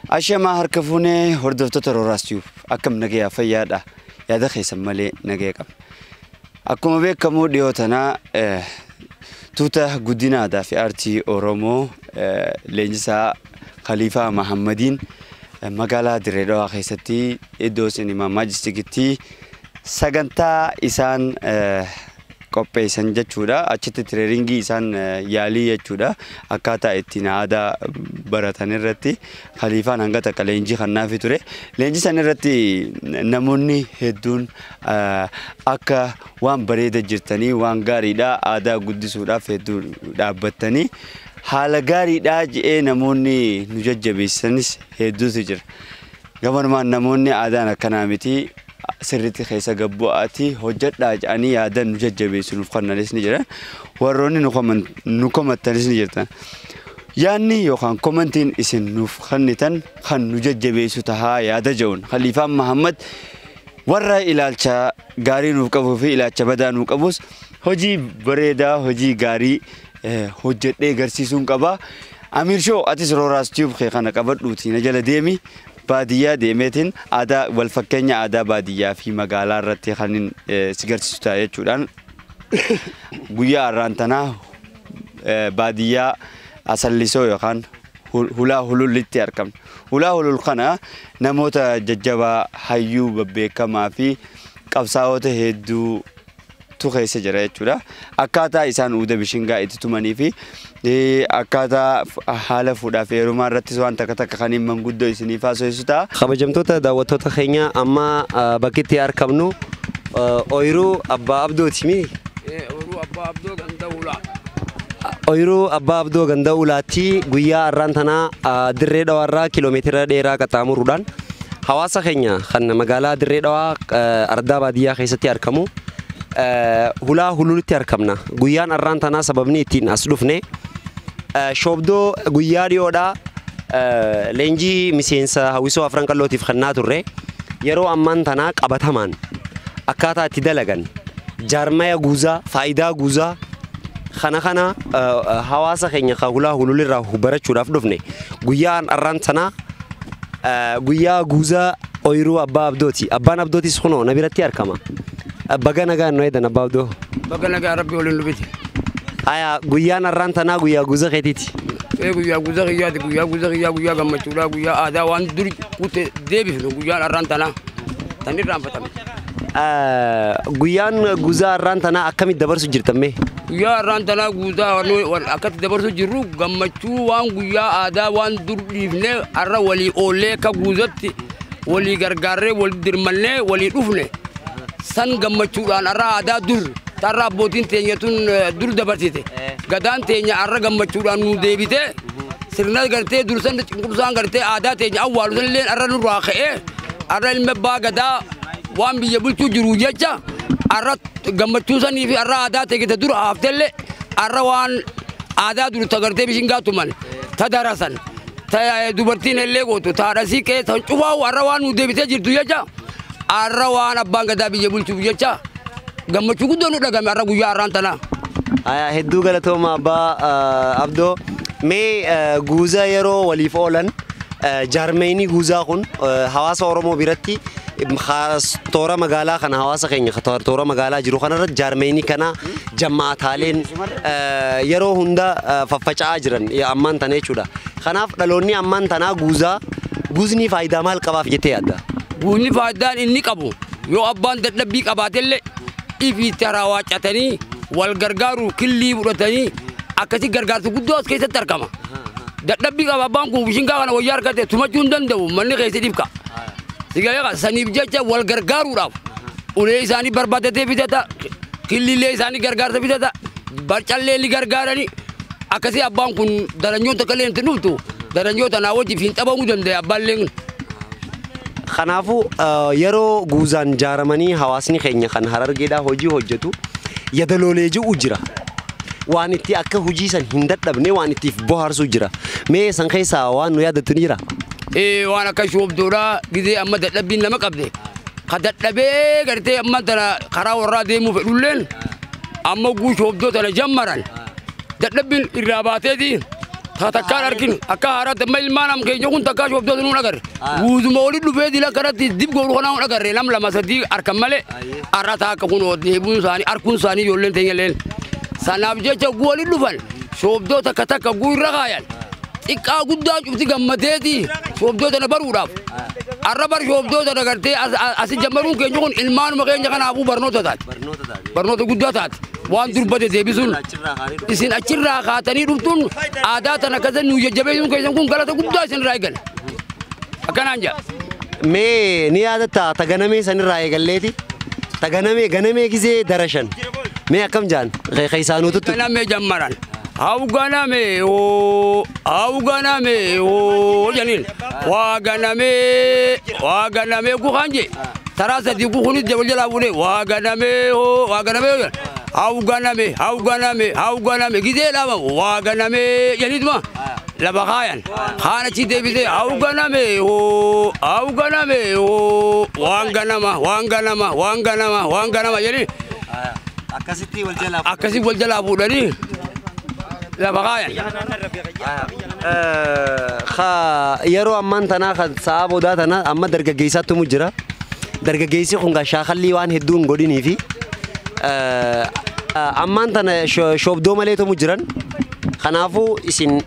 Ashamaa harka fuunee hordoftoota Rooraas Tube akkam nagayaa fayyaadha. Yaada keessan malee nagaya qabna. Akkuma beekamu dhiyoo tanaa tuuta guddina aadaa fi aartii Oromoo leenjisaa Khaliifaa Mahammadiin magaalaa Dirree Dhawaa keessatti iddoo sinimaa Maajistikitti sagantaa isaan qopheessan jechuudha. Achitti tireeringii isaan yaalii jechuudha. Akkaataa ittiin aadaa baratan irratti Khaliifaan hanga takka leenjii kennaafi ture. Leenjii san irratti namoonni hedduun akka waan bareeda jirtanii waan gaariidha aadaa guddisuudhaaf hedduu dhaabbattanii haala gaariidha jedhee namoonni nu jajjabeessanis hedduutu jira. Gabanumaan namoonni aadaan akkanaa miti sirriitti keessa gabbu'aati hojjedhaa jedhanii yaadan nu jajjabeessu nuuf kennanis ni jiran. Warroonni nu komattanis ni jirtan. Yaanni yookaan komantiin isin nuuf kennitan kan nu jajjabeessu tahaa yaada jedhuun Khaliifaan Mahammad warra ilaalcha gaarii nuuf qabuu fi ilaalcha badaa nuuf qabus hojii bareedaa hojii gaarii hojjedhee agarsiisuun qaba. Amiir Shoo atis Rooraas Tube kee kana qabadhuuti na jala deemi. Baadiyyaa deemeetiin aadaa wal fakkeenya aadaa baadiyyaa fi magaalaa irratti kan si garsiisu ta'a jechuudhaan guyyaa har'aan tanaa baadiyyaa Asallisoo yookaan Hulaa Hulullitti argamna. Hulaa Hulul kana namoota jajjabaa hayyuu babbeekamaa fi qabsaa'ota hedduutu keessa jira jechuudha. Akkaataa isaan uuda bishingaa itti tumanii fi akkaataa haala fuudhaa fi heerumaa irrattis waan takka takka kan manguddoo isiniif haasofsiisu ta'a. Kabajamtoota daawwattoota keenya amma bakki itti argamnu ooyiruu Abbaa Abdooti mi? Ooyiruu Abbaa Abdoo ganda Hulaa. Ooyiruu Abbaa Abdoo ganda Hulaatti guyyaa har'aan tanaa Dirree Dhawaarraa kiiloomeetira dheeraa qaxxaamuruudhaan hawaasa keenya kan magaalaa Dirree Dhawaa ardaa baadiyyaa keessatti argamu Hulaa Hululitti argamna. Guyyaan har'aan tanaa sababni ittiin as dhufne shoobdoo guyyaa dhiyoodhaa leenjii miseensa hawwisoo afran qallootiif kennaa turre yeroo ammaan tanaa qabatamaan akkaataa itti dalagan jaarmaya guuzaa faayidaa guuzaa kana kana hawaasa keenya kan Hulaa Hululirraa barachuudhaaf dhufne guyyaan har'aan tanaa guyyaa guuzaa ooyiruu Abbaa Abdooti. Abbaan Abdootis kunoo na biratti argama. Baga nagaan nu eedan Abbaa Abdoo. Baga nagaa Rabbi waliin nu bite. Aya guyyaan har'aan tanaa guyyaa guuza keetiiti. Guyyaa guuza kiyyaati guyyaa guuza kiyyaa guyyaa gammachuudhaa guyyaa aadaa waan duri kute deebifnu guyyaan har'aan tanaa tan irraanfatame. Guyyaan guuzaa har'aan tanaa akkamitti dabarsu jirtan mee? Guyyaa har'aan tanaa guuzaa akkatti dabarsu jirru gammachuu waan guyyaa aadaa waan dur dhiifnee har'a walii oollee akka guuzatti walii gargaarree walii dirmannee walii dhufne san gammachuudhaan har'a aadaa dur har'a abbootiin teenya tun dur dabarsite gadaan teenya har'a gammachuudhaan nu deebite sirna gartee dursan cunqursaan gartee aadaa teenya awwaalu sanillee har'a nurraa ka'ee har'a ilma abbaa gadaa waan biyya bulchuu jiru jecha har'a gammachuu sanii fi har'a aadaa teenya dur haaftellee har'a waan aadaa dur ta gartee bishingaa tuman ta darasan ta dubartiin illee gootu ta haadha siiqee tan cufaa'u har'a waan nu deebitee jirtu jecha har'a waan abbaan gadaa biyya bulchuuf jecha gammachuu guddoo nu dhagame har'a guyyaa har'aan tanaa. Aya hedduu galatooma Abbaa Abdoo. Mee guuzaa yeroo waliif oolan jaarmeenii guuzaa kun hawaasa Oromoo biratti toora magaalaa kana hawaasa keenya toora magaalaa jiru kanarratti jaarmeenii kana jammaataaleen yeroo hunda faffaca'aa jiran ammaan tana jechuudha. Kanaaf dhaloonni ammaan tanaa guuzaa guuzni faayidaa maal qabaaf jettee yaadda? Guuzni faayidaan inni qabu yoo abbaan dadhabbii qabaatellee ifiitti harawaacatanii wal gargaaru killii fudhatanii akkasii gargaarsa guddoo as keessatti argama. Dadhabbii qaba abbaan kun bishingaa kana wayyaa argate tumachuu hin danda'u manni keessa dhibka. Sigalee saniif jecha wal gargaaruudhaaf ulee isaanii barbaadatee bitata killiilee isaanii gargaarsa bitata barcallee ni gargaaranii akkasii abbaan kun daranyoon takka illee hin dhuftu daranyoo tanaa wajjin hin xabamuu danda'a abbaan leen. Kanaafuu yeroo guuzaan jaaramanii hawaasni keenya kan Harargeedhaa hojii hojjetu yadaloolee ji'u jira. Waan itti akka hojii san hin dadhabne waan ittiif bohaarsu jira. Mee san keessaa waan nu yaadattu ni jira? Waan akka shoobdoodhaa gizee amma dadhabbiin nama qabde. Ka dadhabee gartee amma tana karaa warraa deemuu fedhulleen amma guu shoobdoo tana jammaran dadhabbiin irraa baateeti. Takkaan arginu akka haaraatti amma ilmaan am keenya kun takkaa shoobdoo nuun agarre. Guuzuma olii dhufee dila kanatti dib gooru kanaa nun agarre nam lama sadii arkan malee har'a taakka kun deebuun isaanii arkuun isaanii ijoolleen teenya leen. Sanaaf jecha guu olii dhufan shoobdoo takka takka guu irra kaayan. Xiqqaa guddaa cufti gammadeeti shoobdoo tana baruudhaaf. Har'a bar shoobdoo tana gartee asi jammaruun keenya kun ilmaanuma keenya kanaafuu barnoota taati. Barnoota guddaa taati. Waan durbate deebisuun isin achirraa kaatanii dhuftuun aadaa tana akkasa nu jajjabeessuun keessan kun galata guddaa isinirraa eegale. Akkanaan jaa. Mee ni yaadatta ta ganamee sanirraa eegalleeti? Ta ganamee ganamee gizee darashan. Mee akkam jaan keessaa tuttu? Ganamee jammaran. Hawu ganamee oo hawu ganamee oo janiin waa ganamee gukaan jee taraa sadii gukunis jabal jalaa fuudhee waa ganamee oo waa ganamee oo hawu ganamee hawu ganamee hawu ganamee gizee lama waa ganamee janiituma laba kaayan kaan achi deebisee hawu ganamee oo hawu ganamee oo waan ganama waan ganama waan ganama waan ganama janiin akkasitti wal jalaa akkasii wal jalaa fuudhanii lafa kaayan. Yeroo ammaan tanaa kan sa'a boodaa tana amma dargaggeessaatti mu jira. Dargaggeessi kun shaakallii waan hedduu hin godhinii fi ammaan tana shoobdoo maleetu mu jiran. Kanaafuu isin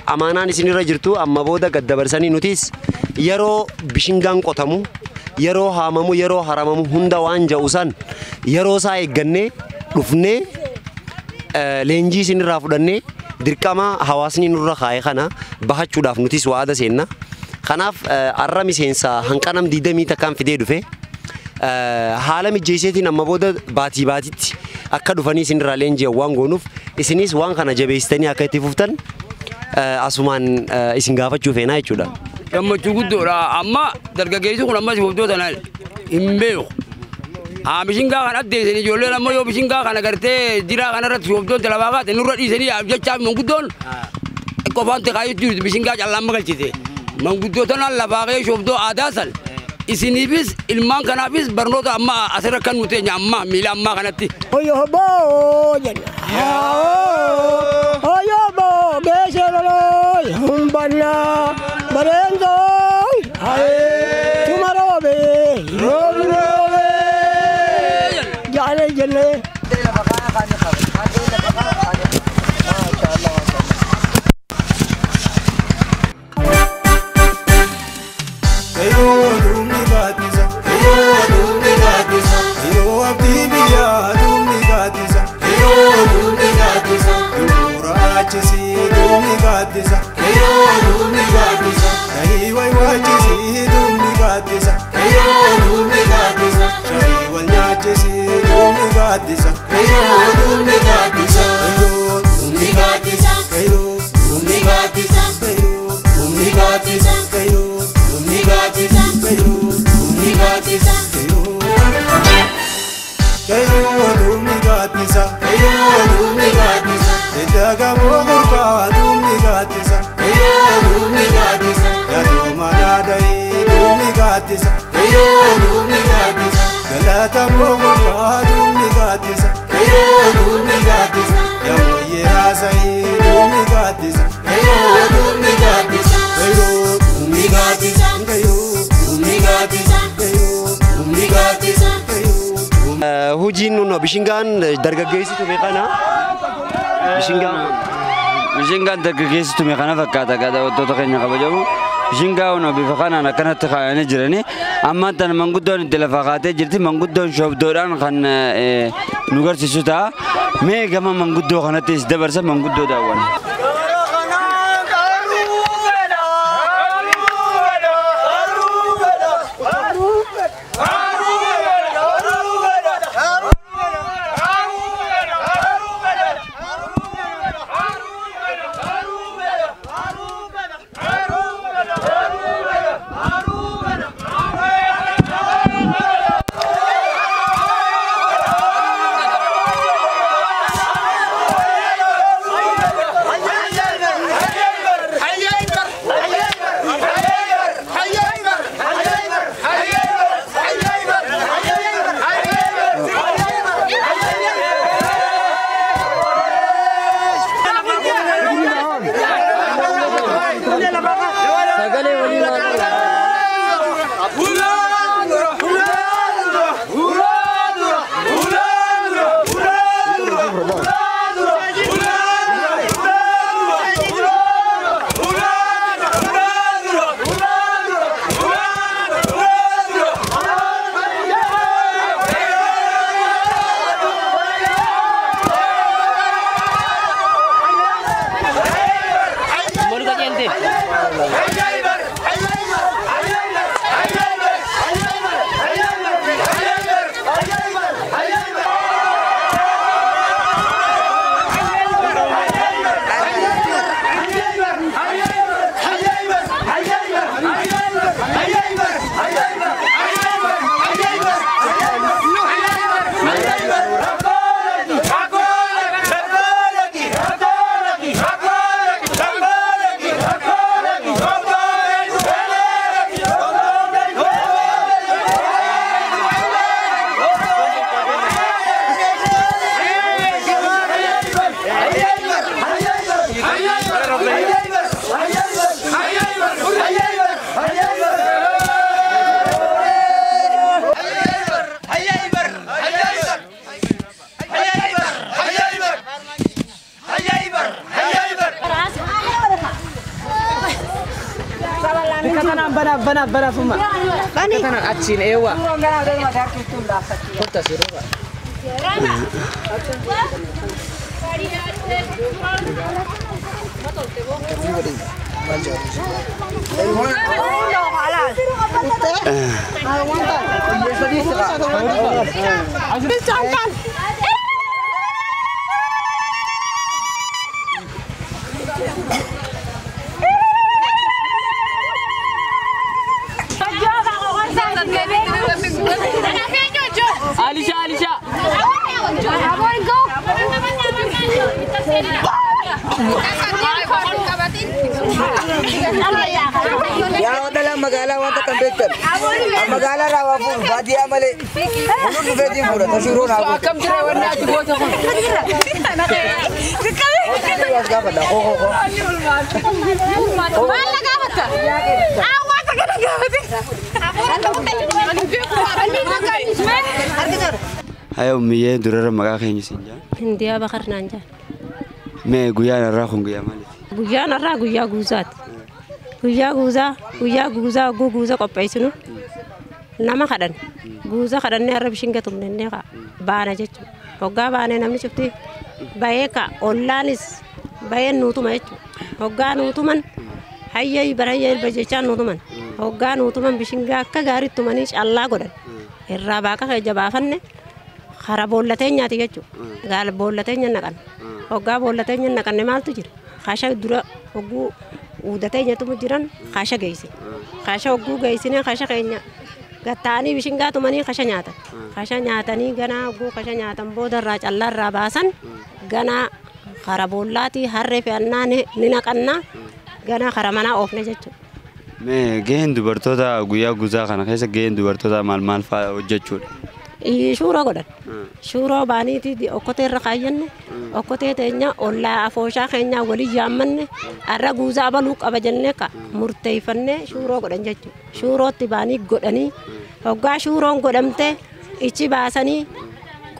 amaanaan isinirra jirtu amma booda gad dabarsanii nutis yeroo bishingaan qotamu yeroo haamamu yeroo haramamu hunda waan ja'u san yeroo isaa eeggannee dhufnee leenjii isinirraa fudhannee dirqama hawaasni nurra kaa'e kana bahachuudhaaf nutis waada seenna. Kanaaf har'a miseensa hanqanam 20 takkaan fidee dhufe haala mijeesseetiin amma booda baatii baatitti akka dhufanii isinirraa leenjii waan goonuuf isinis waan kana jabeessitanii akka itti fuftan asumaan isin gaafachuu feenaa jechuudha. Gammachuu guddoodha. Amma dargaggeessi kun ammas shoobdoo tana hin beeku. Bishingaa kan addeessanii ijoolleen amma yoo bishingaa kana gartee jiraa kanarratti shoobdoon talabaa kaate nurra dhiisanii jechaaf manguddoon qofaan xiqqaayyuu jirtu bishingaa callaan magalchite. Manguddoo tanaan lafaa ka'ee shoobdoo aadaa san isiniifis ilmaan kanaafis barnoota amma asirra kan nuti eenyu amma miila ammaa kanatti. Oyo jenna. Oyo boo geesserolooy humbanna bareendooy tumaroobe roobi roobe jaale jenne. Hojiin nuno bishingaan dargaggeessitu beekana. Bishingaan dargaggeessitu kana fakkaata daawwattoota keenya kabajamu. Bishingaa kun bifa kanaan akkanatti kaayanii jirani. Ammaan tana manguddoon itti lafa kaatee jirti. Manguddoon shoobdoodhaan kan nu garsiisu ta'a. Mee gama manguddoo kanattis dabarsa manguddoo daawwanna. Bana bana fuma. Bani. Kana achiin eewa. Kottaa si rooba. Alisha, Alisha. Yaa wadala magaalaa wanta kan beektan magaalaa raawwaa fuudhu baadiyyaa malee kunuun dhufeetiin fuudha tashiiroo naa godhu. Akkam jira wanni ati goota kun. As gaafadha koo koo koo. Maal na gaafatta? Waan kana gaafate. Haya ummiyyee durarra maqaa keenya siin jaa. Hindiyaa Bakar naan jaa. Mee guyyaan har'aa kun guyyaa maaliiti? Guyyaan har'aa guyyaa guuzaati. Guyyaa guuzaa, guyyaa guuzaa hogguu guuza qopheessinu nama kadhan. Guuza kadhannee har'a bishinga tumnennee baana jechuudha. Hoggaa baanee namni cufti bahee ka ollaanis baheen nuutuma jechuudha. Hoggaa nuutuman hayyee barayyee bajjechaan nuutuman. Hoggaa nuutuman bishingaa akka gaariitti tumanii callaa godhan. Irraa baaqa keessa baafanne kara boollatee nyaati jechuudha. Gaala boollatee naqan. Hoggaa boollatee naqanne maaltu jira? Kaasha dura hogguu uudatee nyaatumu jiran kaasha geessine. Kaasha hogguu geessine kaasha keenya gattaanii bishingaa tumanii kaasha nyaatan. Kaasha nyaatanii ganaa hogguu kaasha nyaatan booda irraa callaa irraa baasan ganaa kara boollaatii harree fe'annaa ni naqannaa ganaa kara manaa oofne jechuudha. Mee gaheen dubartoota guyyaa guuzaa kana keessa gaheen dubartoota maal maal fa'aa hojjechuudha? Shuuroo godhan. Shuuroo baaniiti okkotee irra kaayyanne okkotee teenya ollaa afooshaa keenyaa walii yaammanne har'a guuzaa abaluu qaba jennee ka murteeffannee shuuroo godhan jechuudha. Shuurootti baanii godhanii hoggaa shuuroon godhamte ichi baasanii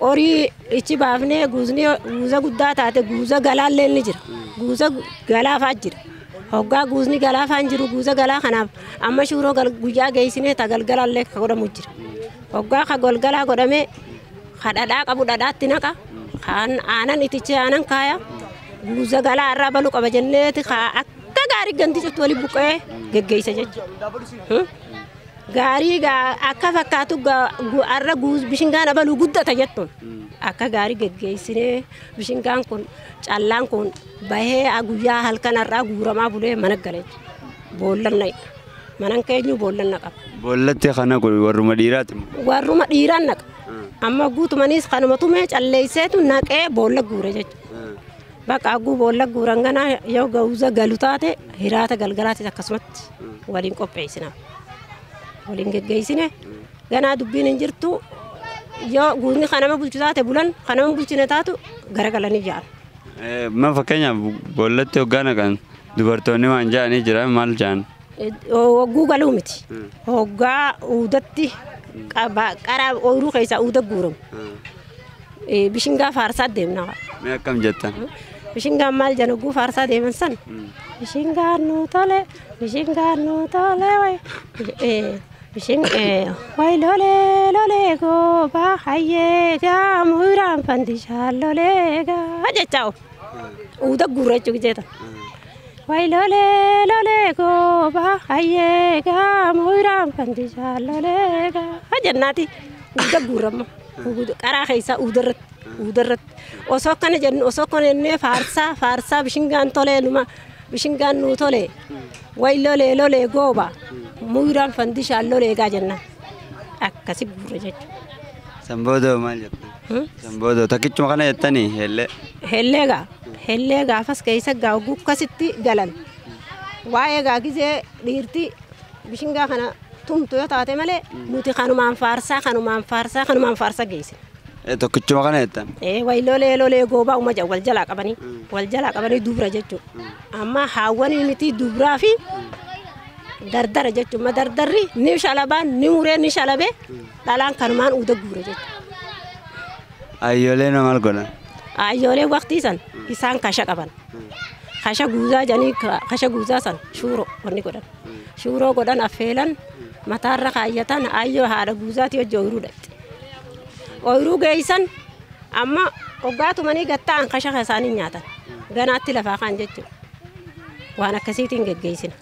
qorii ichi baafnee guuzni guuza guddaa taate guuza galaallee ni jira. Guuza galaafaa jira. Hoggaa guuzni galaafaan jiru guuza galaa kanaaf amma shuuroo guyyaa geessinee ta galgalallee ka godhamu jira. Hoggaa ka galgalaa godhamee ka dhadhaa qabu dhadhaatti naqa kan aanan itichee aanan kaaya guuza galaa irraa baluu qaba jenneeti ka akka gaarii ganti cuftu wali buqqee geggeessa jechuudha. Gaarii akka fakkaatu har'a bishingaan abaluu guddata jettuun akka gaarii geggeessinee bishingaan kun callaan kun bahee guyyaa halkan har'aa guuramaa bulee mana gala jechuudha. Boollan naqa. Manan keenyu boollan naqa. Boollatti kana warruma dhiiraati. Warruma dhiiraan naqa. Amma guutumanis kanuma tumee calleesseetu naqee boolla guure jechuudha. Bakka hagguu boolla guuran ganaa yoo ga'uuza galu taate hiraata galgalaatis akkasumatti waliin qopheessina. Waliin geggeessine ganaa dubbiin hin jirtu yoo guutni kanama bulchu taate bulan kanama bulchine taatu garagalanii ja'an. Ma fakkeenyaaf boollatti hoggaa naqan dubartoonni waan ja'anii jiran maal ja'an? Hogguu galuu miti. Hoggaa uudatti qara ooyiruu keessaa uuda guuramu. Bishingaa faarsaa deemna. Mee akkam jettan? Bishingaan maal jedhan hogguu faarsaa deeman san? Bishingaan nuu tole, bishingaan nuu tole wayi. Bishin wayi lolee lolee goobaa hayyee gaa muuraan fandishaa lolee gaa jechaa oofu. Uuda guura jechuudha jeetan. Wayi lolee lolee goobaa hayyee gaa muuraan fandishaa lolee gaa jennaati uuda guuramma. Karaa keessaa uudarratti uudarratti osoo akkana jennu osoo akkana jennee faarsaa faarsaa bishingaan tolee numa bishingaan nuu tolee wayi lolee lolee goobaa muuraan fandishaa lolee gaa jennaan akkasi guura jechuudha. Sanboodoo maal jettan? Sanboodoo takkichuma kana jettanii hellee. Hellee gaa hellee gaafas keessa gaa hogguu akkasitti galan waa'ee gaa gizee dhiirti bishingaa kana tumtu yoo taate malee nuti kanumaan faarsaa kanumaan faarsaa kanumaan faarsaa geessine. Tokkichuma kana jettan? Wayi lolee lolee goobaa uma wal jalaa qabanii wal jalaa qabanii dubra jechuudha. Amma haawwanii miti dubraa fi dardara jechuudha. Dardarri ni shalabaan ni muree ni shalabee dhalaan kanumaan uuda guure jechuudha. Ayyooleen maal godhan? Ayyooleen waqtii san isaan kasha qaban. Kasha guuzaa jedhanii kasha guuzaa san shuuroo wanni godhan. Shuuroo godhan affeelan mataarra kaayyatan ayyoo haadha guuzaati hojii ooyiruu dhaqxe. Ooyiruu geessan amma hoggaa tumanii gatta'an kasha isaanii nyaatan. Ganaatti lafaa kaan jechuudha. Waan akkasiitiin geggeessina.